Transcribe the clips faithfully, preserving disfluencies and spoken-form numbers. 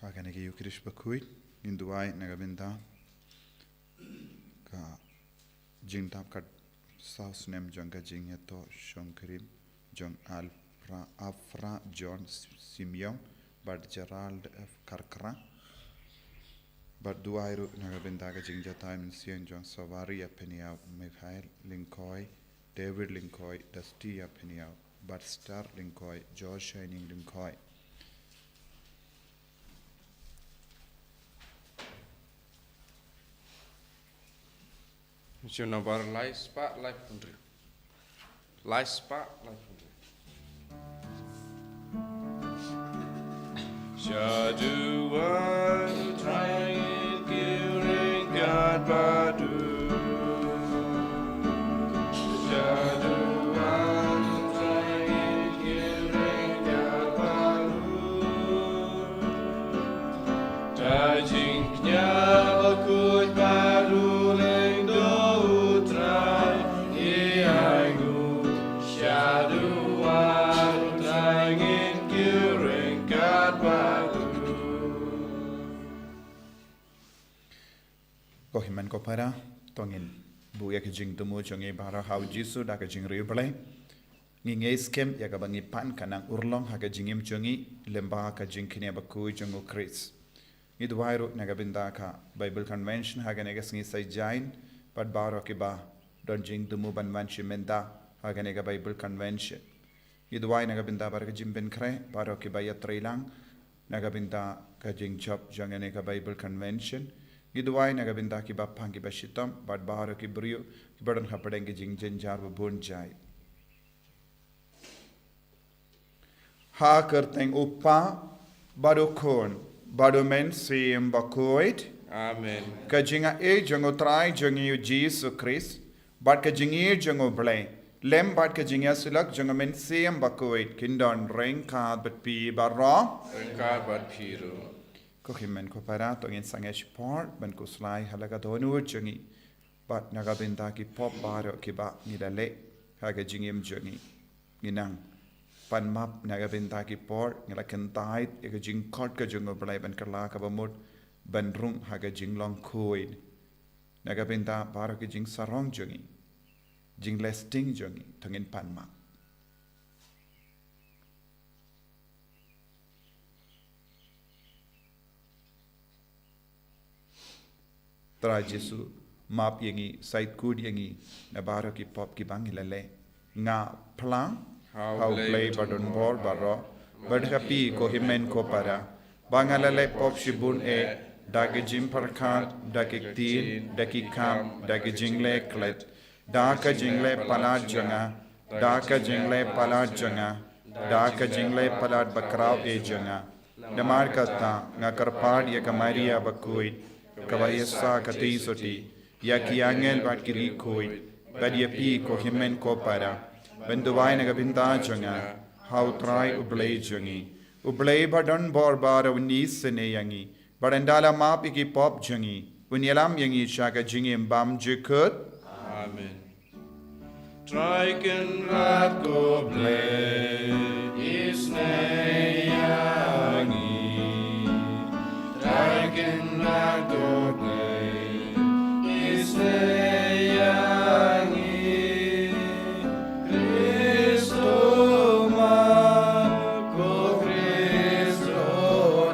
Ha kane ka Eucharist bakhuid, ngin duwai na ka bynta ka jingdap ka saw snem jong ka jingïathuh shongkurim jong Alfra, Afra John Simeon, bad Gerald F. Karkra. Bad duwai ruh na ka bynta ka jingjatai mynsiem jong Savari Apeniau, Mikhail Lyngkhoi, David Lyngkhoi, Dusty Apeniau, bad Star Lyngkhoi, Joy Shining Lyngkhoi. Jong nabar lai spah lai phew hynriew. Lai spah lai phew hynriew. Shaduan trai ngin kyrkhu kat badu. Shaduan trai ngin kyrkhu kat badu. Tajing knya bakut baru leng do u trai i aingu. Shaduan trai ngin kyrkhu kat badu. Ko hynmen ko para, to ngin buh ïa ka jingthmu jong ngi baroh ha u Jisu da ka jingriewblei. Ngi ngeit skhem ïa kaba ngi pan ka nang urlong ha ka jingim jong ngi lyngba ka jingkñia bakhuid jong u Khrist. Ngi duwai ruh na ka bynta ka Bible Convention ha kane ka sngi Saitjaiñ, bad baroh kiba don jingthmu ban wan shimet da ha kane ka Bible Convention. Ngi duwai na ka bynta baroh ka jingpynkhreh, baroh kiba ïatreilang na ka bynta ka jingjop jong kane ka Bible Convention. Ngi duwai na ka bynta kiba pang kiba shitom, bad baroh ki briew kiba don hapdeng ka jingjynjar babun jait. Ha ka kyrteng u Kpa, bad u Khun, bad u Mynsiem Bakhuid. Amen. Ka jingaiei jong u Trai jong ngi u Jisu Khrist, bad ka jingïeit jong u Blei, lem bad ka jingïasyllok jong u Mynsiem Bakhuid, kin don ryngkat bad phi baroh. Ryngkat bad phi ruh. Ko hynmen ko para, to ngin sangeh shipor ban khuslai ha la ka dohnud jong ngi. Bad na ka bynta ki pop baroh kiba ngi la leh ha ka jingim jong ngi. Ngi nang pan map na ka bynta ki por ngi la kyntait ïa ka jingkhot ka jong u Blei ban kylla kaba mut ban rung ha ka jinglong khuid. Na ka bynta baroh ki jingsarong jong ngi, jingleh sting jong ngi, to ngin pan map. Trai Jisu, map ïa ngi, sait kut ïa ngi na baroh ki pop kiba ngi la leh. Nga phla ha u Blei badonbor baroh, bad ha phi ko hynmen ko para, ba nga la leh pop shibun eh, da ka jingpyrkhat, da ka ktien, da ki kam, da ka jingleh klet, da ka jingleh palat jong nga, da ka jingleh palat jong nga, da ka jingleh palat bakhraw eh jong nga. Namar kata nga kyrpad ïa ka Maria bakhuid, kaba ïa sah ka tieng sotti, ïa ki angel bad ki riewkhuid, bad ïa phi ko hynmen ko para, ban duwai na ka bynta jong nga ha u Trai u Blei jong ngi. U Blei badonbor baroh un isynei ïa ngi, bad ynda la map ïa ki pop jong ngi, un ïalam ïa ngi sha ka jingim bymjukut. Amen. Trai Kynrad ko Blei, isynei ïa ngi. Trai Kynrad ko Blei, isynei ïa ngi. Khristo map, ko Khristo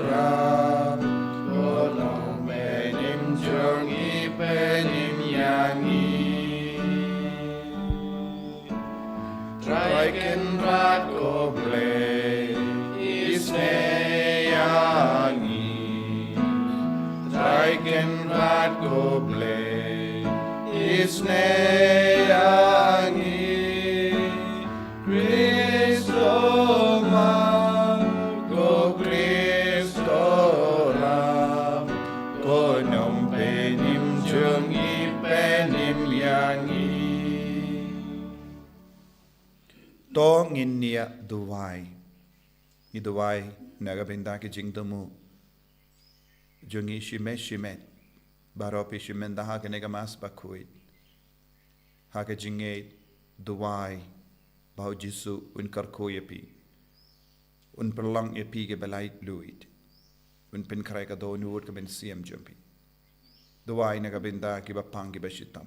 rap, ko Nongpynim jong ngi, pynim ïa ngi. Trai Kynrad ko Blei, isynei ïa ngi. Trai Kynrad ko Blei, isynei ïa ngi. Khristo map, ko Khristo rap, ko Nongpynim jong ngi, pynim ïa ngi. To ngin ïa duwai. Ngi duwai na ka bynta ki jingthmu jong ngi shimet shimet, baroh phi shimet da ha kane ka Mass bakhuid. Ha ka jingngeit duwai ba u Jisu un kyrkhu ïa phi, un pynlong ïa phi kiba laitluid. Ban pynkhreh ka dohnud ka mynsiem jong phi. Duwai na ka bynta kiba pang kiba shitom.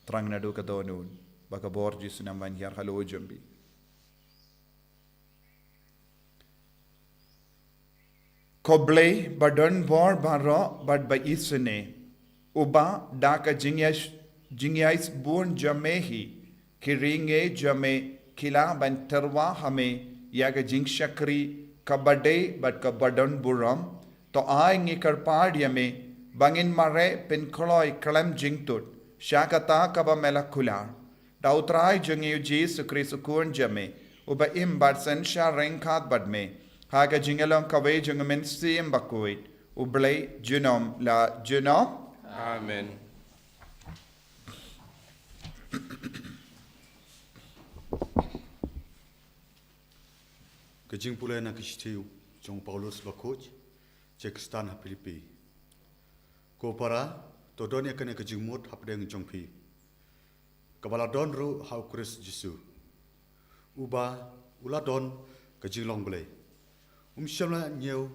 Tang naduh ka dohnud, ba ka bor Jisu un wan hiar halor jong phi. Ko Blei ba don bor baroh bad ba isynei, uba da ka jingïash-, jingïaisbun jong me hi, ki ri ngi jong me ki lah ban tyrwa ha me ïa ka jingshakri kaba dei bad kaba don burom, to ai ngi kyrpad ïa me ba ngin mareh pynkloi khlem jingtut sha kata kaba me la kular. Da U Trai jong ngi U Jisu Khrist U Khun jong me, uba im bad synshar ryngkat bad me ha ka jingïalong kawei jong U Mynsiem Bakhuid, U Blei junom la junom. Amen. Ka jingpule na ka shithi jong u Paulus bakhuid sha ki Khristan ha Philippi. Ko para, to don ïa kane ka jingmut hapdeng jong phi, kaba la don ruh ha U Khrist Jisu, uba u la don ka jinglong Blei. Um shym la ñiew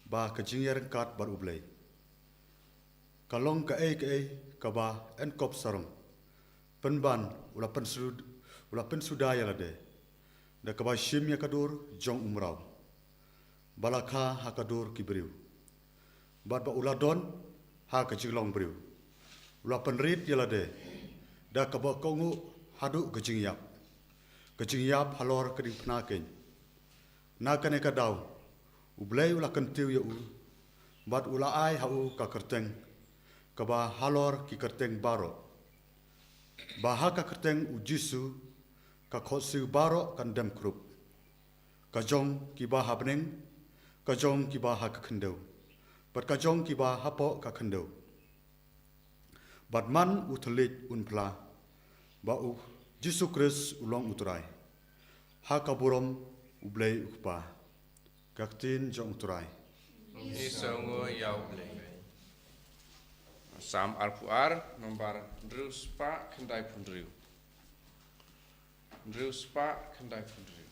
ba ka jingïaryngkat bad U Blei ka long kaei kaei kaba yn kop sarong. Pynban u la pynsud-, u la pynsuda ïa lade da kaba shim ïa ka dur jong u mraw, ba la kha ha ka dur ki briew. Bad ba u la don ha ka jinglong briew, u la pynrit ïa lade da kaba kohnguh haduh ka jingïap, ka jingïap halor ka diengphna keiñ. Na kane ka daw U Blei u la kyntiew ïa u, bad u la ai ha u ka kyrteng kaba halor ki kyrteng baroh, ba ha ka kyrteng U Jisu ka khohsiew baroh kan dem khrup, ka jong kiba ha bneng, ka jong kiba ha ka khyndew, bad ka jong kiba hapoh ka khyndew. Bad man u thylliej un phla ba U Jisu Khrist u long U Trai, ha ka burom U Blei U Kpa. Ka ktien jong U Trai. Ngi sngew ïa U Blei. Salm arphew ar, nombar hynriew spah khyndaiphew hynriew. Hynriew spah khyndaiphew hynriew.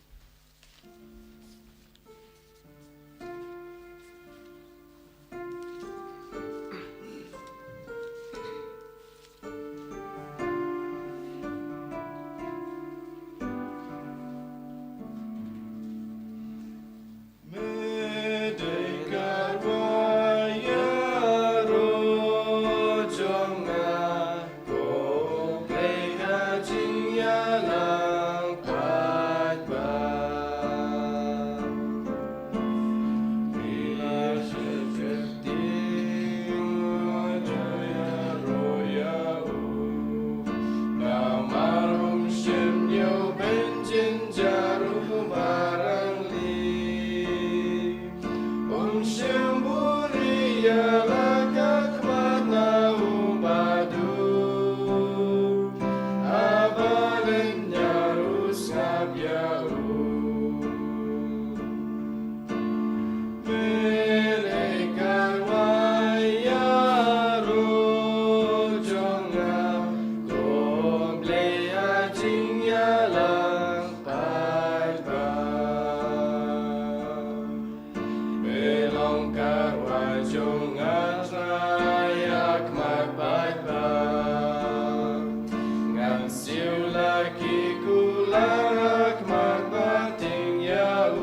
Ngan siew la ki kular ha khmat ba tieng ïa u.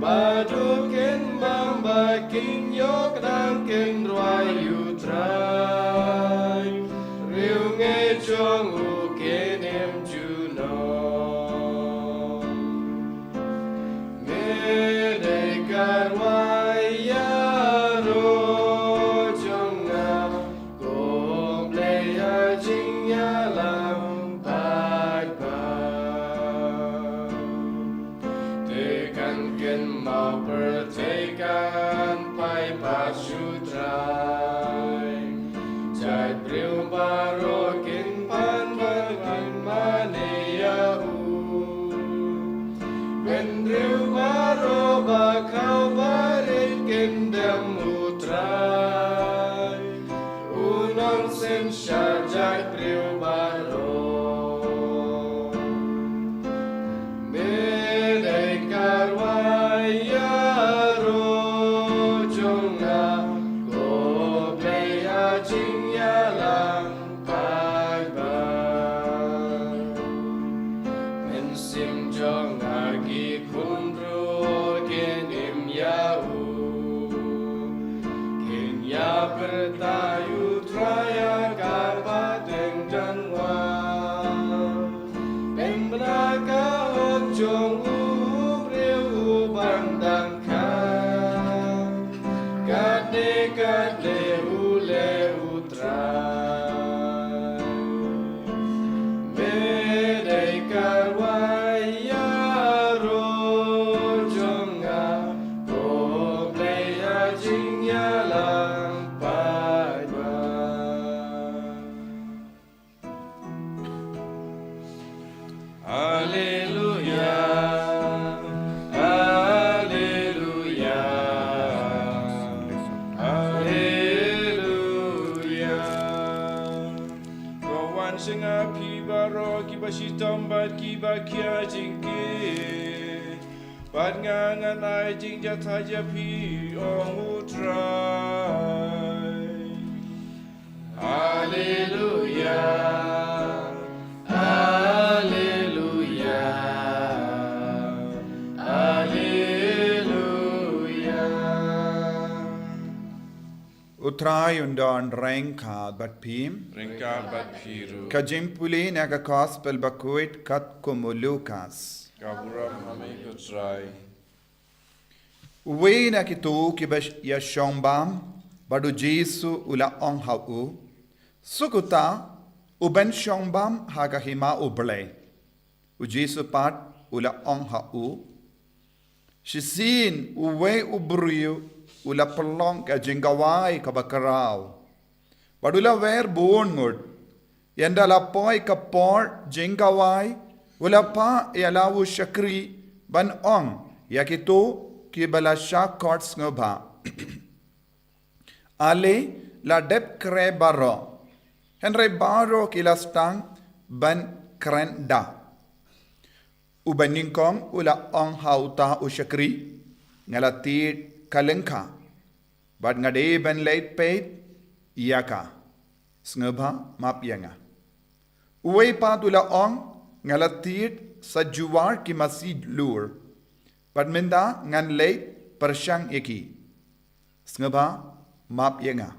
Ba duk kin bam ba kin ïoh dang kin rwai ïa U Trai. Riew ngi jong u kin im junom. Me dei ka rwai ïaroh jong nga, ko Blei ha jingïalam paidbah. Te kan kynmaw pyrthei kan paidbah sha U Trai. Jait briew baroh kin pan ban wan mane ïa u. Hynriew baroh ba khaw ba rit kin dem U Trai. U nongsynshar jait briew baroh. Haleluya. Haleluya. Haleluya. Ko wan sha nga phi baroh kiba shitom bad kiba khia jingkit. Bad nga ngan ai jingjia ïa phi, ong U Trai. Haleluya. Haleluya. Haleluya. U Trai un don ryngkat bad phi. Ryngkat bad phi ruh. Ka jingpule na ka Gospel bakhuid katkum u Lukas. Ka burom ha me ko Trai. Uwei na kito kiba ïa shong bam bad U Jisu u la ong ha u, suk uta uban shong bam ha ka hima U Blei. U Jisu pat u la ong ha u, shisien uwei u briew u la pynlong ka jingkhawai kaba khraw. Bad u la wer bun ngut. Ynda la poi ka por jingkhawai, u la phah ïa la u shakri ban ong ïa kito kiba la shah khot, sngewbha. Ale la dep kre baroh. Hynrei baroh ki la sdang ban kren da. Uba nyngkong u la ong ha uta u shakri, nga la tied ka lyngkha. Bad nga dei ban leit peit ïa ka. Sngewbha map ïa nga. Uwei pat u la ong, nga la tied sa juar ki masi lur. Bad mynta ngan leit pyrshang ïa ki. Sngewbha map ïa nga.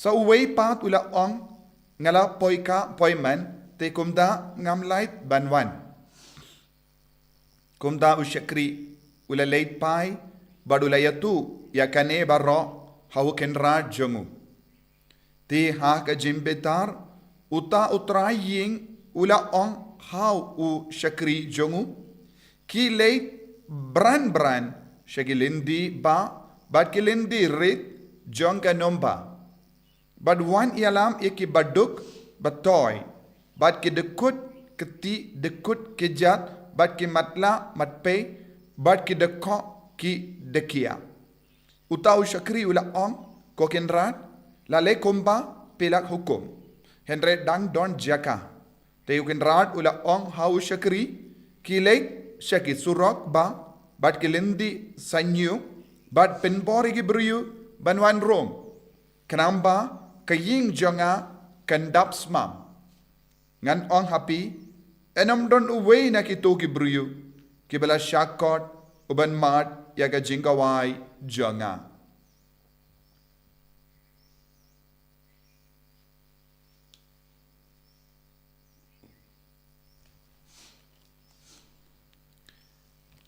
Sa uwei pat u la ong, nga la poi ka poi man, te kumta ngam lait ban wan. Kumta u shakri u la leit phai bad u la ïathuh ïa kane baroh ha u kynrad jong u. Te ha ka jingbitar, uta u trai ïing u la ong ha u shakri jong u, ki leit bran bran sha ki lynti bah bad ki lynti rit jong ka nongbah. Bad wan ïalam ïa ki baduk batoi, bad ki dkut kti dkut kjat, bad ki matlah matpei, bad ki dkhoh ki dkhia. Uta u shakri u la ong, ko kynrad, la leh kumba phi la hukum. Hynrei dang don jaka. Te u kynrad u la ong ha u shakri, ki leit sha ki surok bah, bad ki lynti saiñiew, bad pynbor ïa ki briew ban wan rung. Khnang ba ka ïing jong nga kan dap smam. Ngan ong ha phi, yn ym don uwei na kito ki briew kiba la shah khot uban mad ïa ka jingkhawai jong nga.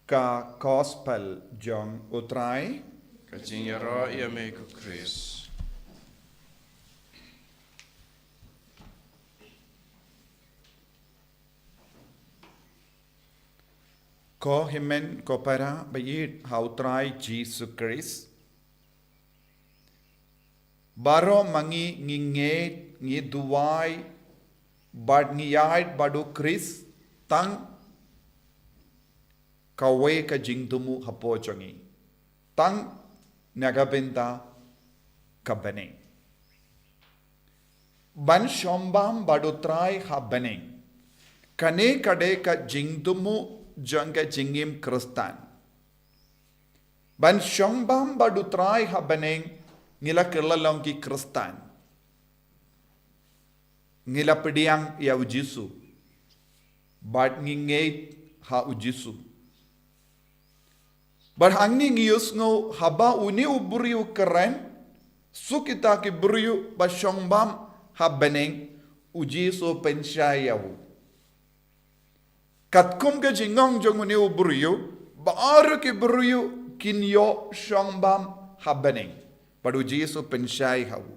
Ka Gospel jong U Trai. Ka jingïaroh ïa me ko Khrist. Ko hynmen ko para ba ïeit ha U Trai Jisu Khrist. Baroh ma ngi ngi ngeit, ngi duwai bad ngi ïaid bad U Khrist tang kawei ka jingthmu hapoh jong ngi. Tang na ka bynta ka bneng. Ban shong bam bad U Trai ha bneng. Kane ka dei ka jingthmu jong ka jingim Khristan. Ban shong bam bad U Trai ha bneng, ngi la kylla long ki Khristan. Ngi la pdiang ïa U Jisu. Bad ngi ngeit ha U Jisu. Bad hangne ngi ïohsngew haba une u briew u kren, suk kita ki briew ba shong bam ha bneng, U Jisu pynshai ïa u. Katkum ka jingong jong une u briew, baroh ki briew kin ïoh shong bam ha bneng. Bad U Jisu pynshai ha u.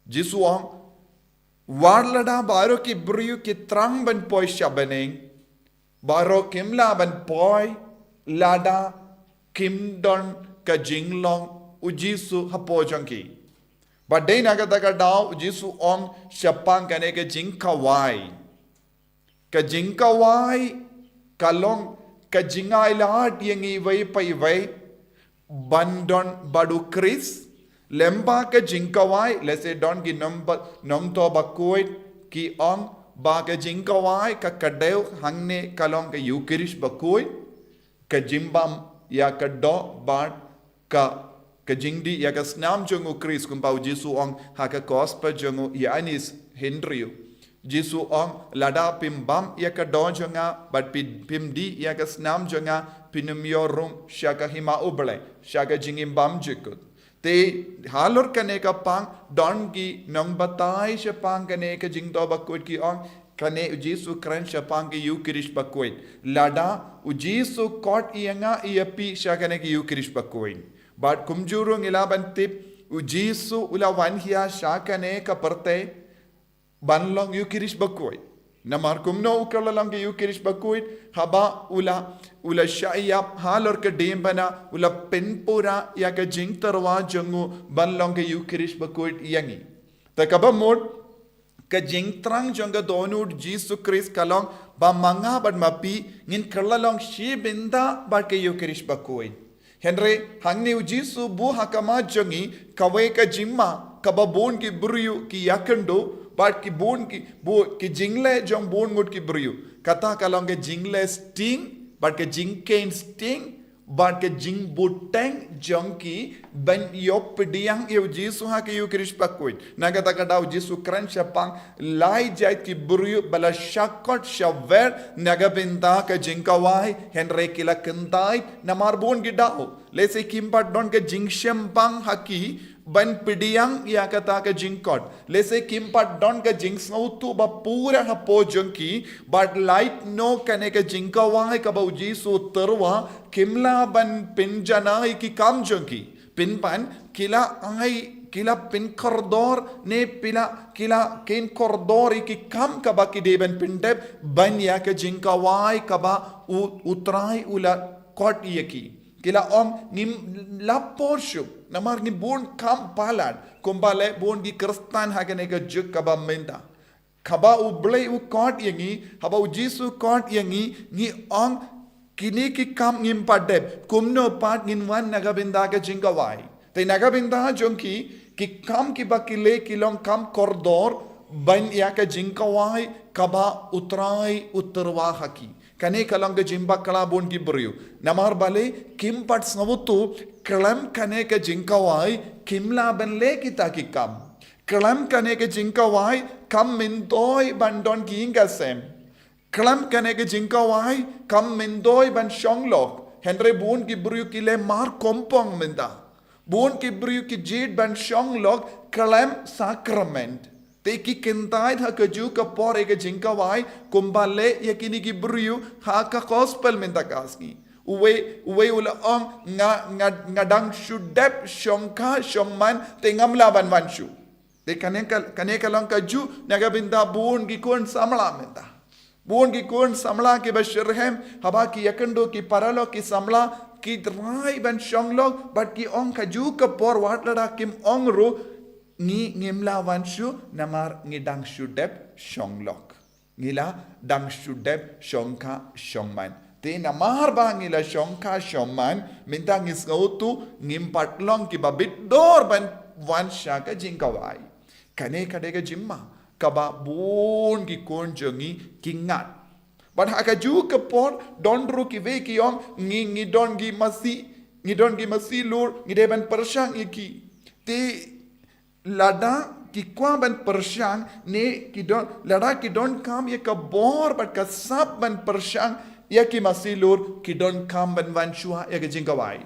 Jisu ong, wat lada baroh ki briew ki thrang ban poi sha bneng, baroh kim lah ban poi lada kim don ka jinglong U Jisu hapoh jong ki. Bad dei na kata ka daw U Jisu ong shaphang kane ka jingkhawai. Ka jingkawai ka long ka jingai lad ïa ngi iwei pa iwei ban don bad u Khrist. Lem bad ka jingkawai, lehse don ki nongba-, nongthoh bakhuid ki ong ba ka jingkawai ka kdew hangne ka long ka Ïukharist bakhuid, ka jingbam ïa ka doh bad ka, ka jingdih ïa ka snam jong u Khrist, kumba u Jisu ong ha ka gospel jong u Ïoannis hynriew. Jisu ong, lada phim bam ïa ka doh jong nga bad phi, phim dih ïa ka snam jong nga, phin ym ïoh rung sha ka hima U Blei, sha ka jingim bymjukut. Te halor kane ka pang don ki nongbatai shaphang kane ka jingthoh bakhuid ki ong, kane u Jisu kren shaphang ka Ïukharist bakhuid. Lada u Jisu khot ïa nga ïa phi sha kane ka Ïukharist bakhuid. Bad kumjuh ruh ngi lah ban tip, u Jisu u la wan hiar sha kane ka pyrthei ban long Ïukharist bakhuid. Namar kumno u kylla long ka Ïukharist bakhuid, haba u la, u la shah ïap halor ka diengphna, u la pynpura ïa ka jingtyrwa jong u ban long ka Ïukharist bakhuid ïa ngi. Te kaba mut, ka jingthrang jong ka dohnud Jisu Khrist ka long ba ma nga bad ma phi ngin kylla long shi bynta bad ka Ïukharist bakhuid. Hynrei hangne u Jisu buh ha khmat jong ngi kawei ka jingma kaba bun ki briew ki ïakynduh, bad ki bun ki, bun ki jingleh jong bun ngut ki briew. Kata ka long ka jingleh sting bad ka jingkheiñ sting bad ka jingbteng jong ki ban ïoh pdiang ïa u Jisu ha ka Ïukharist bakhuid. Na kata ka daw u Jisu kren shaphang lai jait ki briew ba la shah khot shah wer na ka bynta ka jingkawai, hynrei ki la kyntait namar bun ki daw. Lehse kim pat don ka jingshemphang ha ki ban pdiang ïa kata ka jingkhot. Lehse kim pat don ka jingsngewthuh ba pura hapoh jong ki, bad lait noh kane ka jingkawai kaba u Jisu u tyrwa, kim lah ban pynjanai ki kam jong ki. Pynban, ki la ai, ki la pynkordor, ne phi la, ki la kheiñ kordor ïa ki kam kaba ki dei ban pyndep, ban ïa ka jingkawai kaba u, u Trai u la khot ïa ki. Ki la ong ngim lah por shuh, namar ngi bun kam palat, kumba leh bun ki Khristan ha kane ka juk kaba mynta. Haba U Blei u khot ïa ngi, haba u Jisu u khot ïa ngi, ngi ong kine ki kam ngim pat dep, kumno pat ngin wan na ka bynta ka jingkawai. Te na ka bynta jong ki, ki kam kiba ki leh ki long kam kordor, ban ïa ka jingkawai kaba u Trai u tyrwa ha ki. Kane ka long ka jingbakla bun ki briew. Namar balei kim pat sngewthuh, khlem kane ka jingkawai, kim lah ban leh kita ki kam. Khlem kane ka jingkawai, kam myntoi ban don ki ïing ki sem. Khlem kane ka jingkawai, kam myntoi ban shong lok. Hynrei bun ki briew ki leh mar kompong mynta. Bun ki briew ki jied ban shong lok, khlem sakrament. Te ki kyntait ha kajuh ka por ïa ka jingkawai, kumba leh ïa kine ki briew ha ka gospel mynta ka sngi. Uwei, uwei u la ong nga, nga, nga dang shu dep shongkha shongman, te ngam lah ban wan shuh. Te kane ka, kane ka long kajuh na ka bynta bun ki khun samla mynta. Bun ki khun samla kiba shitrhem, haba ki ïakynduh ki paralok ki samla, ki trai ban shong lok, bad ki ong kajuh ka por wat lada kim ong ruh, ngi ngim lah wan shuh, namar ngi dang shu dep shong lok. Ngi la dang shu dep shongkha shongman. Te namar ba ngi la shongkha shongman, mynta ngi sngewthuh ngim pat long kiba bit dor ban wan sha ka jingkawai. Kane ka dei ka jingma kaba bun ki khun jong ngi ki ngat. Bad ha kajuh ka por don ruh kiwei ki ong ngi, ngi don ki masi, ngi don ki masi lur, ngi dei ban pyrshang ïa ki. Te lada ki kwah ban pyrshang ne ki don, lada ki donkam ïa ka bor bad ka sap ban pyrshang ïa ki masi lur, ki donkam ban wan shuwa ïa ka jingkawai.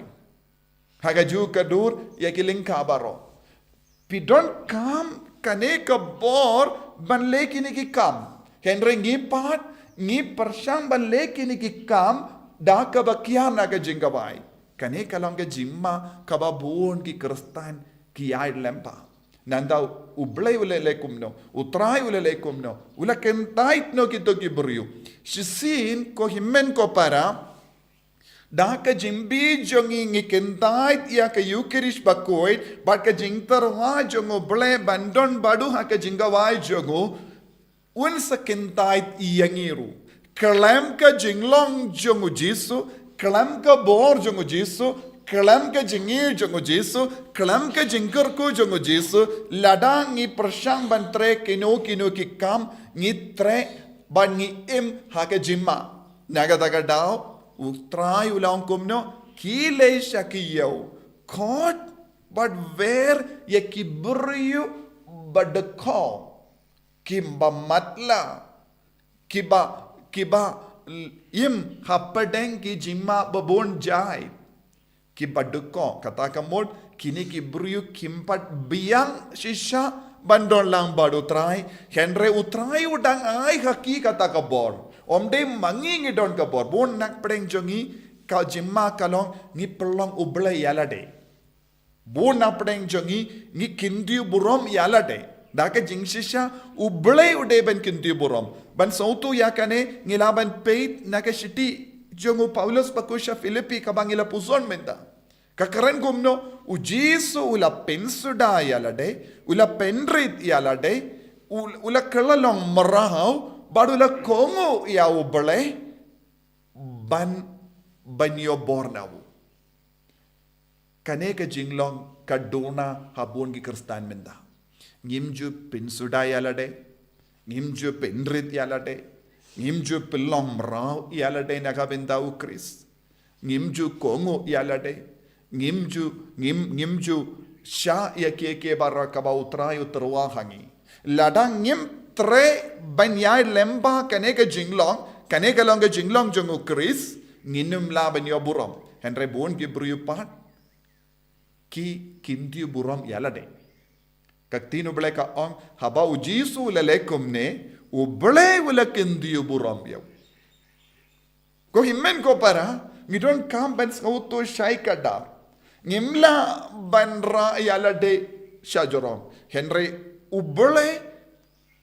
Ha kajuh ka dur ïa ki lyngkha baroh. Phi donkam kane ka bor ban leh kine ki kam. Hynrei ngi pat, ngi pyrshang ban leh kine ki kam da kaba kiar na ka jingkawai. Kane ka long ka jingma kaba bun ki Khristan ki ïaid lem bha. Nangta U Blei u la leh kumno, U Trai u la leh kumno, u la kyntait noh kito ki briew. Shisien ko hynmen ko para, da ka jingbi jong ngi ngi kyntait ïa ka Ïukharist bakhuid, bad ka jingtyrwa jong U Blei ban don bad u ha ka jingkawai jong u. un sa kyntait ïa ngi ruh. Khlem ka jinglong jong u Jisu, khlem ka bor jong u Jisu, khlem ka jingïeit jong u Jisu, khlem ka jingkyrkhu jong u Jisu, lada ngi pyrshang ban trei kino kino ki kam, ngi trei bad ngi im ha ka jingma. Na kata ka daw, u Trai u la ong kumno, khie leit sha ki ïew, khot bad wer ïa ki briew ba dkhot, kiba matlah, kiba, kiba im hapdeng ki jingma babun jait, kiba dkhot, kata ka mut, kine ki briew kim pat biang shisha ban don lang bad u Trai, hynrei u Trai u dang ai ha ki kata ka bor. Ym dei ma ngi ngi don ka bor, bun na pdeng jong ngi ka jingma ka long ngi pynlong U Blei ïa lade. Bun na pdeng jong ngi, ngi kyntiew burom ïa lade. Da ka jingshisha, U Blei u dei ban kyntiew burom. Ban sngewthuh ïa kane, ngi lah ban peit na ka shithi jong u Paulus ba kum sha Philippi kaba ngi la pule mynta. Ka kren kumno, u Jisu u la pynsuda ïa lade, u la pynrit ïa lade, u, u la kylla long mraw, bad u la kohnguh ïa U Blei, ban, ban ïoh bor na u. Kane ka jinglong ka duna ha bun ki Khristan mynta. Ngim ju pynsuda ïa lade, ngim ju pynrit ïa lade, ngim ju pynlong mraw ïa lade na ka bynta u Khrist. Ngim ju kohnguh ïa lade, ngim ju, ngim, ngim ju shah ïa kiei kiei baroh kaba u Trai u tyrwa ha ngi. Lada ngim trei ban ïaid lyngba kane ka jinglong, kane ka long ka jinglong jong u Khrist, ngin ym lah ban ïoh burom. Hynrei bun ki briew pat, ki kyntiew burom ïa lade. Ka ktien U Blei ka ong, haba u Jisu u la leh kumne, U Blei u la kyntiew burom ïa u. Ko hynmen ko para, ngi donkam ban sngewthuh shai kata. Ngim lah ban rah ïa lade shajrong. Hynrei U Blei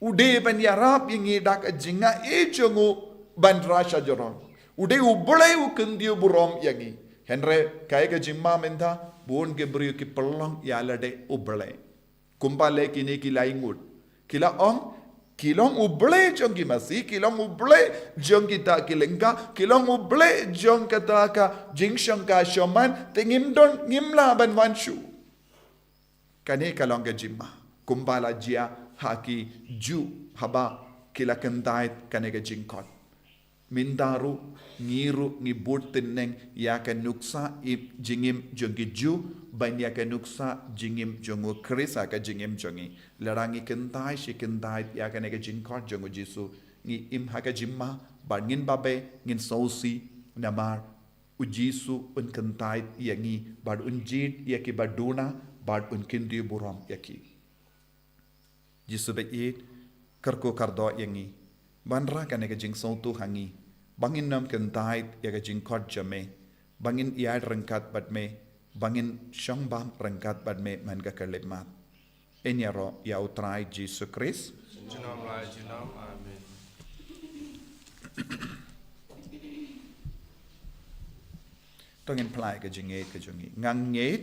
u dei ban ïarap ïa ngi da ka jingaiei jong u ban rah shajrong. U dei U Blei u kyntiew burom ïa ngi. Hynrei kaei ka jingma mynta, bun ki briew ki pynlong ïa lade U Blei. Kumba leh kine ki lai ngut. Ki la ong, ki long U Blei jong ki masi, ki long U Blei jong kita ki lyngkha, ki long U Blei jong kata ka jingshongkha shoman, te ngim don, ngim lah ban wan shuh. Kane ka long ka jingma. Kumba la jia ha ki Jiw haba ki la kyntait kane ka jingkhot. Mynta ruh, ngi ruh, ngi bud tyneng ïa ka nuksa im, jingim jong ki Jiw, ban ïa ka nuksa jingim jong u Khrist ha ka jingim jong ngi. Lada ngi kyntait shi kyntait ïa kane ka jingkhot jong u Jisu, ngi im ha ka jingma, bad ngin babe, ngin sngewsih, namar u Jisu un kyntait ïa ngi, bad un jied ïa kiba duna, bad un kyntiew burom ïa ki. Jisu ba ïeit, kyrkhu kyrdoh ïa ngi. Ban rah kane ka jingsngewthuh ha ngi. Ba ngin nym kyntait ïa ka jingkhot jong me. Ba ngin ïaid ryngkat bad me. Ba ngin shong bam ryngkat bad me man ka khyllipmat. Yn ïaroh ïa u Trai Jisu Khrist. Junom la junom. Amen. To ngin phla ïa ka jingngeit ka jong ngi. Nga ngeit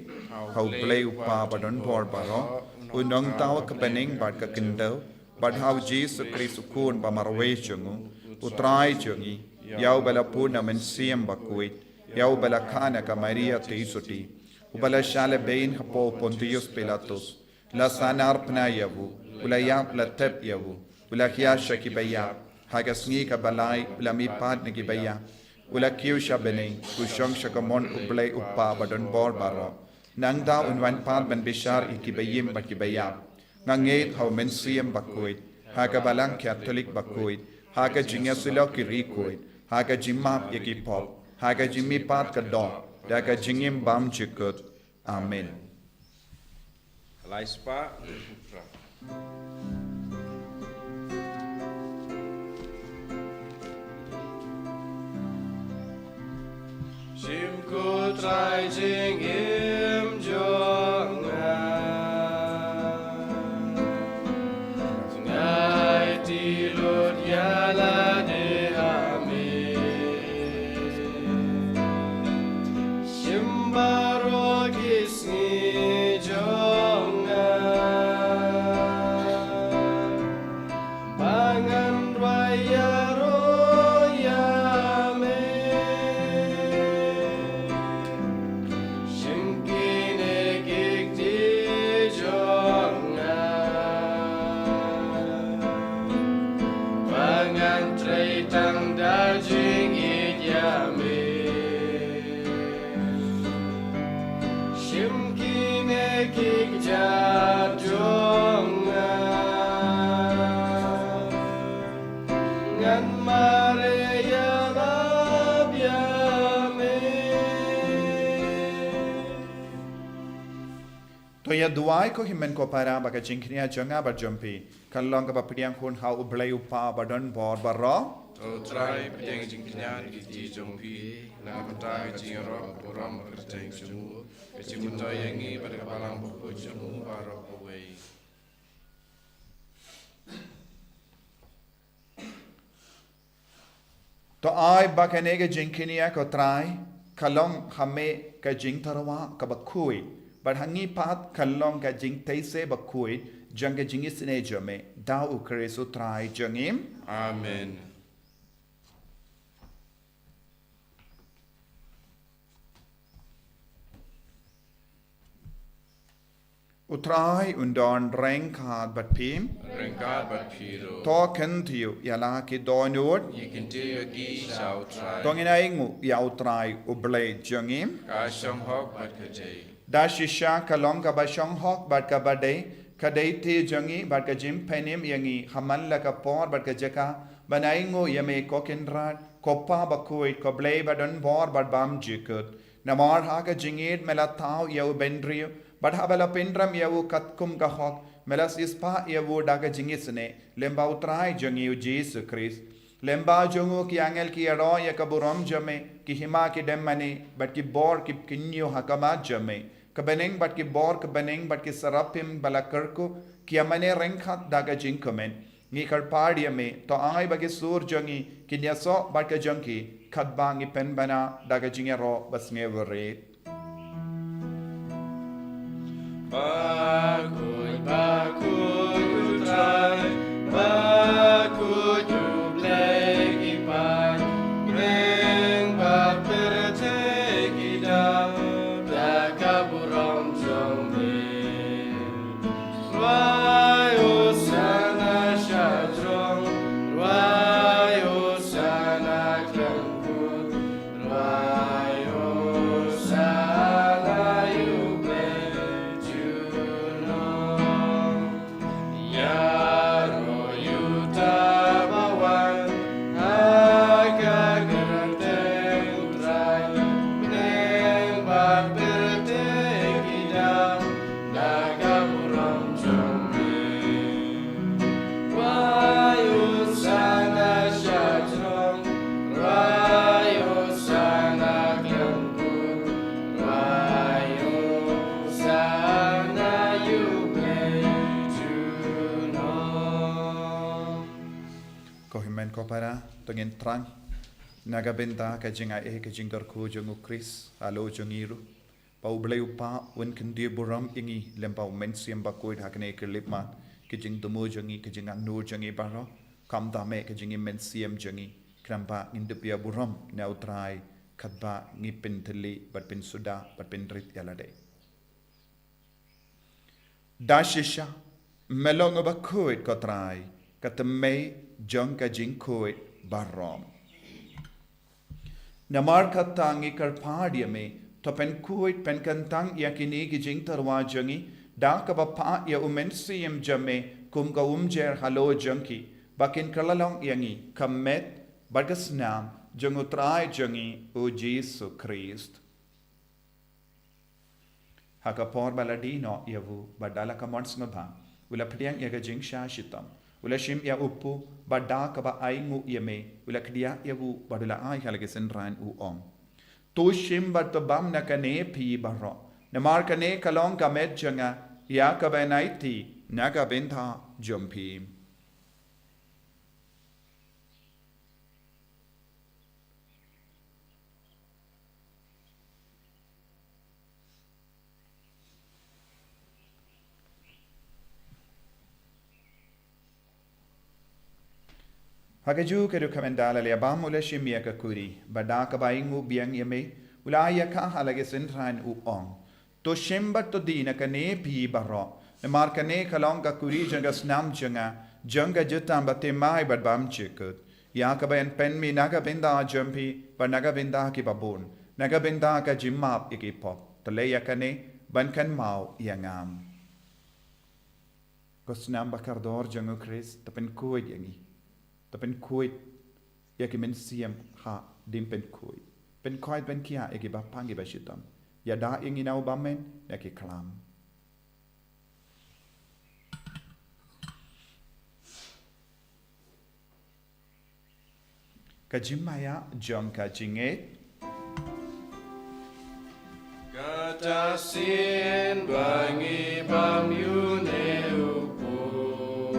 ha u Blei u Kpa ba don bor baroh, u nongthaw ka bneng bad ka khyndew, bad ha u Jisu Khrist u Khun ba marwei jong u, u Trai jong ngi, ïa uba la pun na u Mynsiem Bakhuid, ïa uba la kha na ka Maria Theisotti, uba la shah lehbeiñ hapoh u Pontius Pilatus, la sahnarphna ïa u, u la ïap, la thep ïa u, u la khia sha kiba ïap, ha ka sngi kaba lai u la mihpat na kiba ïap, u la kiew sha bneng, u shong sha kamon u Blei u Kpa ba don bor baroh. Nangta un wan pat ban bishar ïa kiba im bad kiba ïap. Nga ngeit ha u Mynsiem Bakhuid, ha ka Balang Katholik bakhuid, ha ka jingïasyllok ki riewkhuid, ha ka jingmap ïa ki pop, ha ka jingmihpat ka doh, da ka jingim bymjukut. Amen. Lai spah. Shim ko Trai jingim jong nga. Ngai ti lut ïa lade ha me. Shim baroh ki sngi jong nga. Ba ngan Ngan trei tang da jingïeit ïa me. Shim kine ki kjat jong nga. Ngan mareh ïalap ïa me. To ïa duwai ko hynmen ko para ba ka jingkñia jong nga bad jong phi kan long kaba pdiang hun ha U Blei U Kpa ba don bor baroh. To Trai, pdiang jingkñia na ki kti jong phi na ka bynta ka jingïaroh burom ba kyrteng jong u, ka jingmyntoi ïa ngi bad ka Balang Bakhuid jong u baroh kawei. To ai ba kane ka jingkñia ko Trai ka long ha me ka jingtyrwa kaba khuid, bad ha ngi pat ka long ka jingtheisoh ba khuid jong ka jingisynei jong me, da U Khrist U Trai jong ngi. Amen. U Trai un don ryngkat bad phi. Ryngkat bad phi ruh. To kyntiew ïa la ki dohnud. Ngi kyntiew ïa ki sha U Trai. To ngin ainguh ïa U Trai U Blei jong ngi. Ka shong hok bad ka dei. Da shisha ka long kaba shong hok bad kaba dei, ka dei te jong ngi bad ka jingpynim ïa ngi ha man la ka por bad ka jaka ban ainguh ïa me ko Kynrad, ko Pa bakhuid, ko Blei ba don bor bad bymjukut. Namar ha ka jingïeit me la thaw ïa u bynriew, bad haba la pynrem ïa u katkum ka hok, me la siewspah ïa u da ka jingisynei, lyngba U Trai jong ngi U Jisu Khrist. Lyngba jong u ki angel ki ïaroh ïa ka burom jong me, ki hima ki dem mane, bad ki bor ki kynñiew ha khmat jong me. Ka bneng bad ki bor ka bneng bad ki serapim ba la kyrkhu, ki ïa mane ryngkat da ka jingkmen. Ngi kyrpad ïa me, to ai ba ki sur jong ngi kin ïasoh bad ka jong ki, katba ngi pynbna da ka jingïaroh ba sngewrit. Bakhuid, bakhuid U Trai, bakhuid U Blei ki paid, bneng bad pyrthei ki daw da ka burom jong me. Rwai Hosana sha jrong, rwai Hosana khlem kut, rwai Hosana ïa U Blei junom. Ïaroh ïa uta ba wan ha ka kyrteng U Trai, bneng bad pyrthei ki daw da ka burom jong me. Rwai Hosana sha jrong, rwai Hosana khlem kut, rwai Hosana ïa U Blei junom. Ko hynmen ko para, to ngin thrang na ka bynta ka jingai ka jingkyrkhu jong U Khrist halor jong ngi ruh. Ba U Blei U Kpa un kyntiew burom ïa ngi lyngba U Mynsiem Bakhuid ha kane ka khyllipmat, ka jingthmu jong ngi, ka jingangnud jong ngi baroh, khamtam eh ka jingim mynsiem jong ngi, khnang ba ngin da pynïaburom na U Trai, katba ngi pynthylli bad pynsuda bad pynrit ïa lade. Da shisha me long uba khuid ko Trai, ka tymmen jong ka jingkhuid baroh. Namar kata ngi kyrpad ïa me, to pynkhuid pynkyntang ïa kine ki jingtyrwa jong ngi da kaba phah ïa U Mynsiem jong me kum ka umjer halor jong ki, ba kin kylla long ïa ngi ka met bad ka snam jong U Trai jong ngi U Jisu Khrist. Ha ka por ba la die noh ïa u, bad da la ka mon sngewbha, u la pdiang ïa ka jingshah shitom, u la shim ïa u kpu, bad da kaba ainguh ïa me, u la kdiah ïa u, bad u la ai ha la ki synran u ong: To shim bad to bam na kane phi baroh, namar kane ka long ka met jong nga, ïa kaba nai thied na ka bynta jong phi. Ha kajuh ka dei ka mynta la leh bam u la shim ïa ka kuri, bad da kaba ainguh biang ïa me, u la ai ïa ka ha la ki synran u ong: To shim bad to die na kane phi baroh, namar kane ka long ka kuri jong ka snam jong nga, jong ka jutang ba thymmai bad bymjukut, ïa kaba yn pynmih na ka bynta jong phi bad na ka bynta kiba bun, na ka bynta ka jingmap ïa ki pop. To leh ïa kane ban kynmaw ïa nga. Ko snam ba kordor jong u Khrist, to pynkhuid ïa ngi. To pynkhuid ïa ki mynsiem ha ding pynkhuid. Pynkhuid pynkhiah ïa kiba pang kiba shitom. Ïada ïa ngi na u bymman na ki khlam. Ka jingmaïa jong ka jingngeit. Kata sien ba ngi bam ïa une u pur,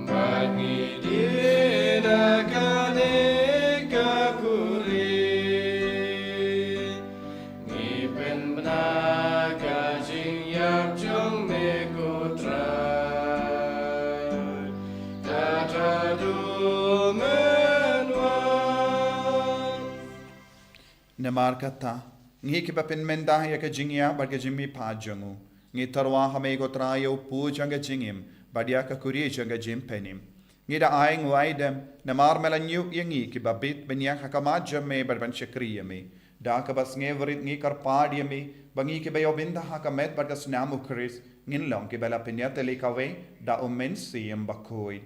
ba ngi die na kane ka kurim. Ngi pynbna ka jingïap jong me ko Trai, ta ta du men wan. Namar kata, ngi kiba pynmyndah ïa ka jingïap bad ka jingmihpat jong u, ngi tyrwa ha me ko Trai ïa u pur jong ka jingim bad ïa ka kurim jong ka jingpynim. Ngi da ai nguaidem, namar me la ñiuh ïa ngi kiba bit ban ïeng ha khmat jong me bad ban shakri ïa me. Da kaba sngewrit ngi kyrpad ïa me, ba ngi kiba ïoh bynta ha ka met bad ka snam u Khrist, ngin long kiba la pynïatylli kawei da u Mynsiem Bakhuid.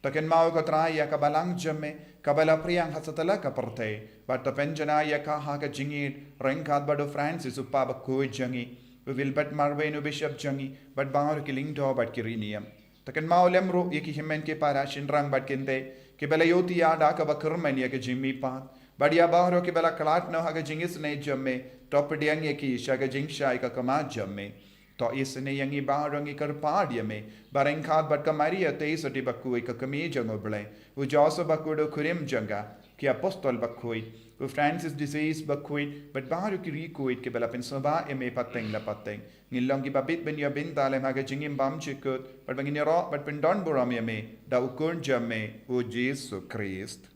To kynmaw ko Trai ïa ka balang jong me, kaba la phriang ha satlak ka pyrthei, bad to pynjanai ïa ka ha ka jingïeit ryngkat bad u Francis u Pop bakhuid jong ngi, u Wilbert Marwei u Bishop jong ngi, bad baroh ki lyngdoh bad ki riewniam. To kynmaw lem ruh ïa ki hynmen ki para shynrang bad kynthei, kiba la ïohthiah da kaba kyrmen ïa ka jingmihpat, bad ïa baroh kiba la khlad noh ha ka jingisynei jong me, to pdiang ïa ki sha ka jingshai ka khmat jong me. To isynei ïa ngi baroh, ngi kyrpad ïa me, ba ryngkat bad ka Maria Theisotti bakhuid ka kmie jong u Blei, u Joseph bakhuid u kurim jong ka, ki apostol bakhuid, u Francis de Sales bakhuid, bad baroh ki riewkhuid kiba la pynsngewbha ïa me pateng la pateng, ngin long kiba bit ban ïoh bynta lem ha ka jingim bymjukut, bad ba ngin ïaroh bad pyndonburom ïa me da u Khun jong me u Jisu Khrist.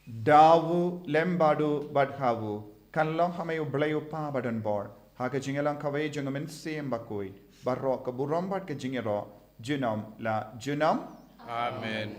Da u, lem bad u, bad ha u, kan long ha me U Blei U Kpa badonbor, ha ka jingïalang kawei jong u Mynsiem Bakhuid, baroh ka burom bad ka jingïaroh, junom la junom. Amen.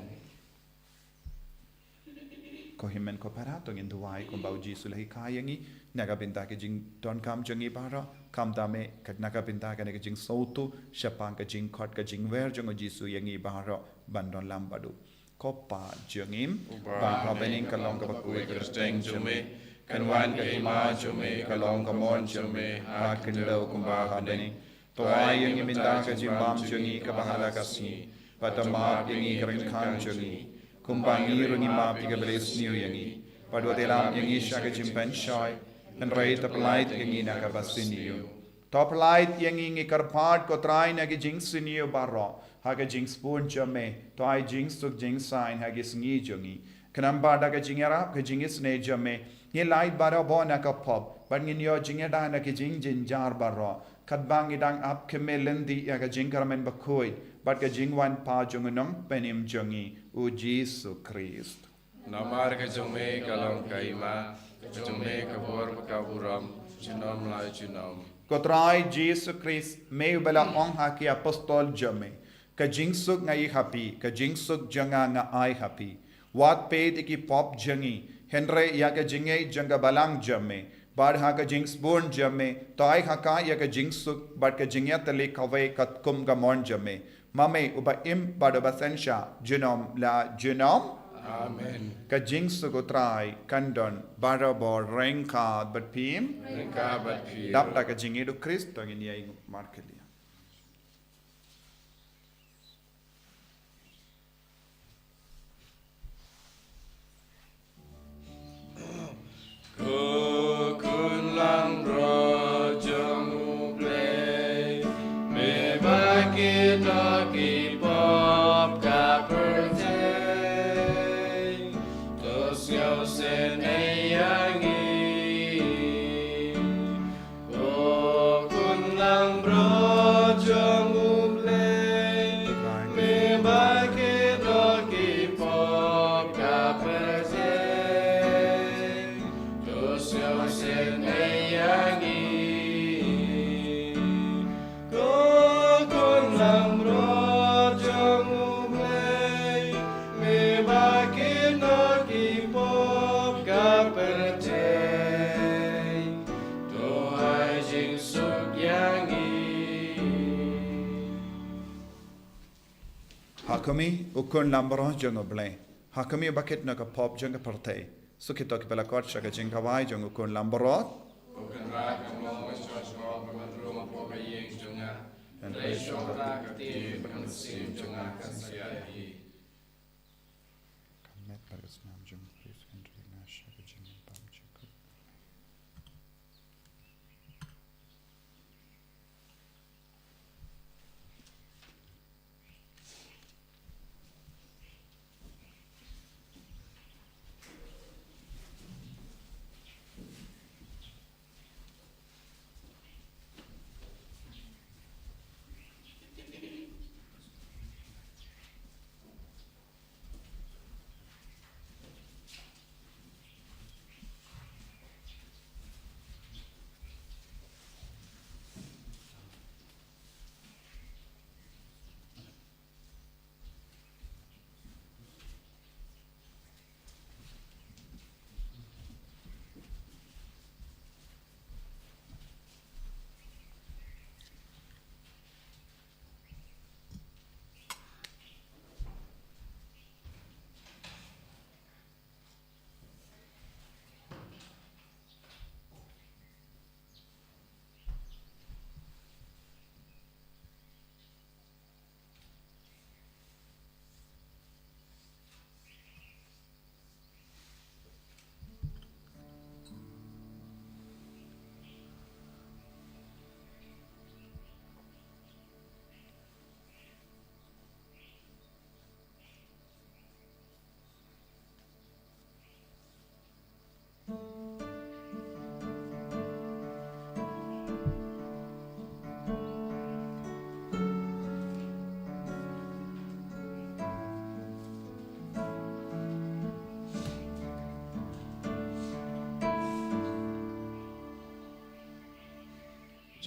Ko hynmen ko para, to ngin duwai kumba u Jisu u la hikai ïa ngi, na ka bynta ka jingdonkam jong ngi baroh, khamtam eh na ka bynta kane ka jingsngewthuh shaphang ka jingkhot ka jingwer jong u Jisu ïa ngi baroh ban don lang bad u. Ko Kpa jong ngi uba ha bneng, ka long kaba khuid ka kyrteng jong me, kan wan ka hima jong me, ka long ka mon jong me ha khyndew kumba ha bneng. To ai ïa ngi mynta ka jingbam jong ngi kaba ha la ka sngi, bad to map ïa ngi ka ryngkat jong ngi, kumba ngi ruh ngi map ïa kiba la isniew ïa ngi, bad wat ïalam ïa ngi sha ka jingpynshoi, hynrei to pyllait ïa ngi na kaba sniew. To pyllait ïa ngi, ngi kyrpad ko Trai, na ki jingsniew baroh, ha ka jingsbun jong me, to ai jingsuk jingsaiñ ha ki sngi jong ngi. Khnang ba da ka jingïarap ka jingisynei jong me, ngin lait barabor na ka pop, bad ngin ïoh jingïada na ki jingjynjar baroh, katba ngi dang ap khmih lynti ïa ka jingkyrmen bakhuid, bad ka jingwan pat jong u Nongpynim jong ngi, u Jisu Khrist. Namar ka jong me ka long ka hima, ka jong me ka bor bad ka burom, junom la junom. Ko Trai Jisu Khrist, me uba la ong ha ki apostol jong me, ka jingsuk nga ïoh ha phi, ka jingsuk jong nga nga ai ha phi. Wat peit ïa ki pop jong ngi, hynrei ïa ka jingngeit jong ka balang jong me, bad ha ka jingsbun jong me, to ai ha ka ïa ka jingsuk, bad ka jingïatylli kawei katkum ka mon jong me. Ma me uba im bad uba synshar, junom la junom. Amen. Ka jingsuk u Trai kan don barabor ryngkat bad phi. Ryngkat bad phi. Dap da ka jingïeit u Khrist, to ngin ïeng markylliang. Ko khun langbrot jong U Blei, me ba ki doh ki pop ka pyrthei, to sngewsynei ïa ngi. Ko khun langbrot jong U Blei, me ba ki doh ki pop ka pyrthei, to sngewsynei ïa ngi. Kumi u khun lambaroh jong U Blei. Ha kumi u bakit na ka pop jong ka pyrthei. Sukito ki ba la kot sha ka jingkawai jong u khun lambaroh. U Kynrad ka mong wa shoshwa ba man rung pop ha ïing jong nga. Hynrei shwa ka kti ba ka mynsiem jong nga kan sa ïaid hi. Kan met bad ka snam jong u Khrist kan ri na sha ka jingim bam jingkut.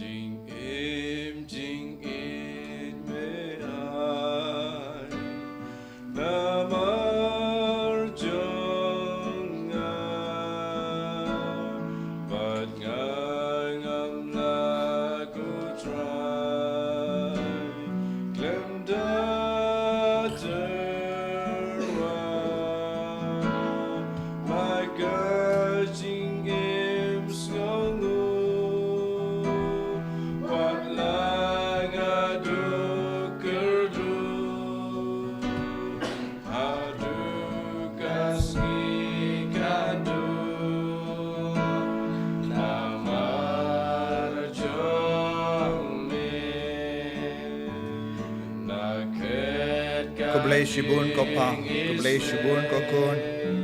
Jingim jingit me ai namar jong nga, bad nga ngam lah, ko Trai, khlem da tyrwa. Ma ka jingim sngewnguh wat la nga duk kyrduh. Haduh ka sngi ka duk namar jong me. Khublei shibun ko Pa, khublei shibun ko Khun,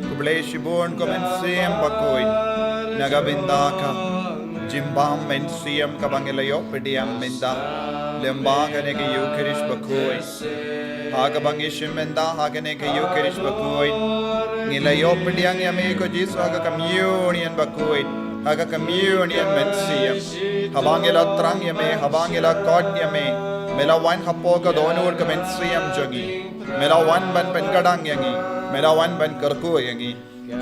khublei shibun ko Mynsiem Bakhuid. Na ka bynta ka jingbam mynsiem kaba ngi la ïoh pdiang mynta lyngba kane ka Eukharist Bakhuid. Ha kaba ngi shim mynta ha kane ka Eukharist Bakhuid, ngi la ïoh pdiang ïa me ko Jisu ha ka communion bakhuid, ha ka communion mynsiem. Haba ngi la thrang ïa me, haba ngi la kot ïa me, me la wan hapoh ka dohnud ka mynsiem jong ngi. Me la wan ban pynkdang ïa ngi, me la wan ban kyrkhu ïa ngi.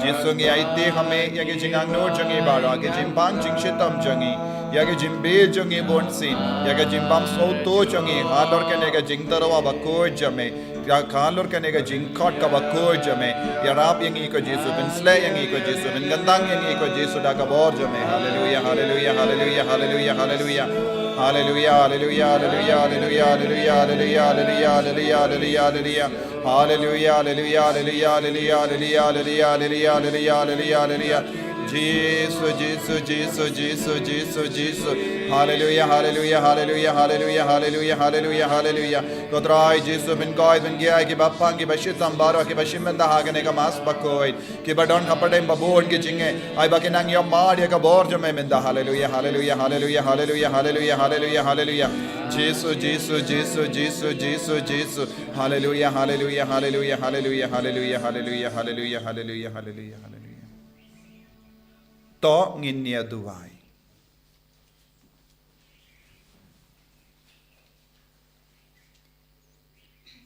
Jisu, ngi aiti ha me ïa ki jingangnud jong ngi baroh, ki jingbam jingshitom jong ngi, ïa ki jingbieit jong ngi bunsien, ïa ki jingbam sngewthuh jong ngi halor kane ka jingtyrwa bakhuid jong me, ïa halor kane ka jingkhot kaba khuid jong me. Ïarap ïa ngi ko Jisu, pynshlei ïa ngi ko Jisu, pynkyntang ïa ngi ko Jisu da ka bor jong me. Haleluia, haleluia, haleluia, haleluia, haleluia. Haleluia, haleluia, haleluia, haleluia, haleluia, haleluia, haleluia, haleluia, haleluia. Haleluia, haleluia, haleluia, haleluia, haleluia, haleluia, haleluia, haleluia, haleluia. Jisu, Jisu, Jisu, Jisu, Jisu, Jisu. Haleluia, haleluia, haleluia, haleluia, haleluia, haleluia, haleluia. Ko Trai Jisu, pynkoit, pynkhia ïa kiba pang, kiba shitom baroh, kiba shim bynta ha kane ka Mass bakhuid. Kiba don hapdeng ba bun ki jingeh, ai ba kin nang ïoh mad ïa ka bor jong me mynta. Haleluia, haleluia, haleluia, haleluia, haleluia, haleluia, haleluia. Jisu, Jisu, Jisu, Jisu, Jisu, Jisu. Haleluia, haleluia, haleluia, haleluia, haleluia, haleluia, haleluia, haleluia, haleluia, haleluia. To ngin ïa duwai.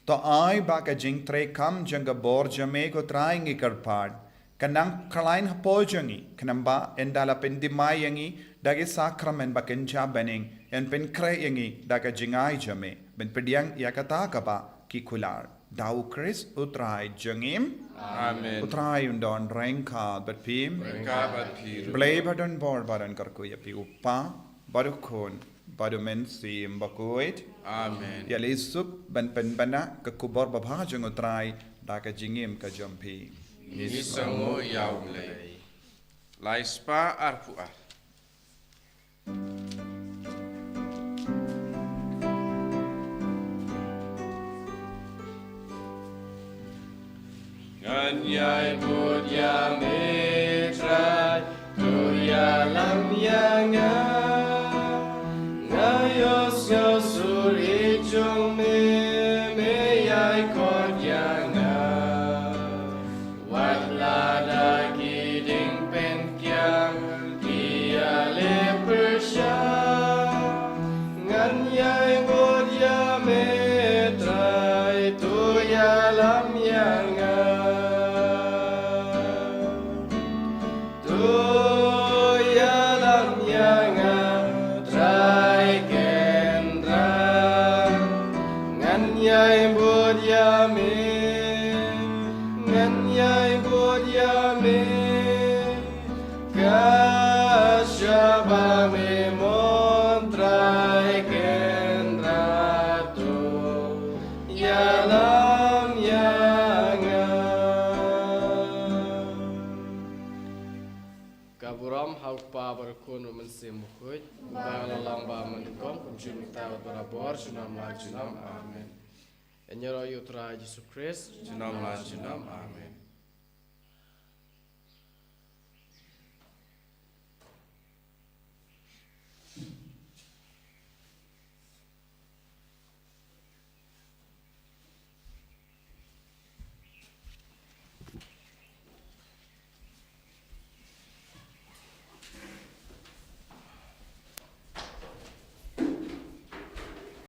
To ai ba ka jingtrei kam jong ka bor jong me ko Trai ngi kyrpad, kan nang khlaiñ hapoh jong ngi, khnang ba ynda la pynthymmai ïa ngi da ki sakramen ba kynja bneng, yn pynkhreh ïa ngi da ka jingai jong me, ban pdiang ïa kata kaba ki kular. Da u Khrist u Trai jong ngi. Amen. U Trai un don ryngkat bad phi. Ryngkat bad phi ruh. Blei ba don bor ba don kyrkhu ïa phi u Kpa bad u Khun bad u Mynsiem Bakhuid. Amen. Ïa lei suk ban pynbna ka khubor babha jong u Trai da ka jingim ka jong phi. Ngi sngewnguh ïa u Blei. Lai spah arphew ar. Ngan ïai bud ïa me Trai, to ïalam ïa nga. Nga ïohsngew sur ïeit jong me, me ïai khot ïa nga. Wat la da ki dieng pynkiang ki ïaleh pyrshah, ngan ïai bud ïa me Trai, to ïalam ïa nga. To ïalam ïa nga Trai Kynrad, ngan ïai bud ïa me, ngan ïai bud ïa me. Ka shaba me mon Trai Kynrad, to ïalam ïa nga. Ka burom ha u Kpa bad u Khun bad u Mynsiem Bakhuid, ba la long ba mynnyngkong, kumjuh mynta bad barabor, junom la junom. Amen. Ïaroh ïa u Trai Jisu Khrist. Junom la junom. Amen.